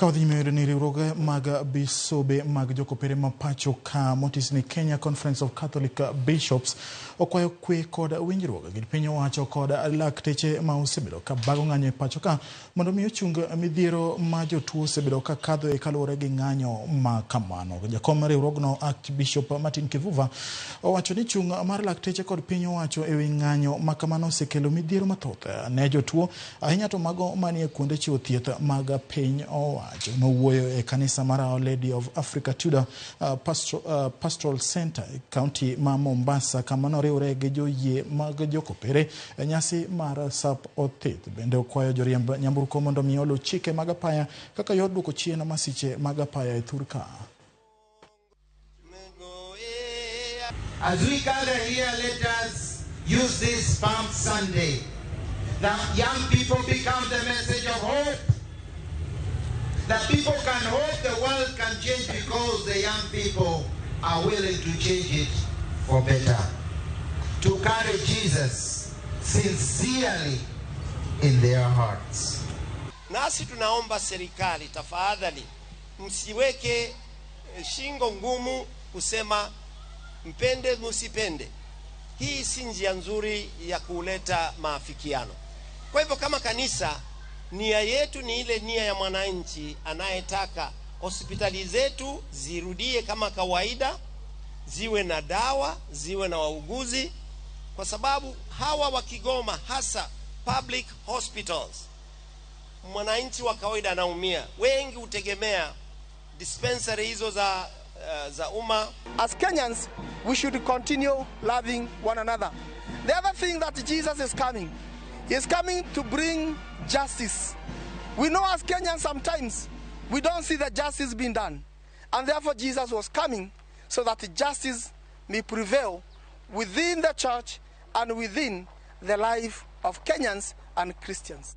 Ka wadhi nyime yudo ni riwruoge mag bisobe mag jokopere ma pacho ka motis ni Kenya Conference of Catholic Bishops okwayo kwe kod winjruok gi piny owacho kod lakteche ma osebedo ka bago ng'anyo e pacho ka mondo mi ochung midhiero ma jotuo osebedo ka kadhoe kaluwore gi ng'anyo ma kamano. Jakom riwruogno Archbishop Martin Kivuva owacho ni chung' mar lakteche kod piny owacho e wi ng'anyo ma kamano osekelo midhiero mathoth ne jotuo ahinya to mago manie kuonde chiwo thieth mag piny owacho. Nowuoyo e kanisa mar Our Lady of Africa Tudor Pastoral Center e kaunti ma Mombasa kama noriwre gi joyie mag jokopere e nyasi mar sap othith. Bende okwayo joriemb nyamburko mondo mi oluw chike mag apaya kaka yor duoko chien masiche mag apaya e thur ka. As we gather here, let us use this Palm Sunday that young people become the message of hope. That people can hope the world can change because the young people are willing to change it for better. To carry Jesus sincerely in their hearts. Nasi tunaomba serikali, tafadhali msiweke shingo ngumu kusema mpende msipende. Hii si njia nzuri ya kuleta maafikiano. Kwa hivyo kama kanisa, nia yetu ni ile nia ya mwananchi anayetaka hospitali zetu zirudie kama kawaida, ziwe na dawa, ziwe na wauguzi, kwa sababu hawa wakigoma, hasa public hospitals, mwananchi wa kawaida anaumia. Wengi hutegemea dispensary hizo za umma. As Kenyans, we should continue loving one another. The other thing that Jesus is coming, he is coming to bring justice. We know as Kenyans sometimes we don't see the justice being done. And therefore Jesus was coming so that justice may prevail within the church and within the life of Kenyans and Christians.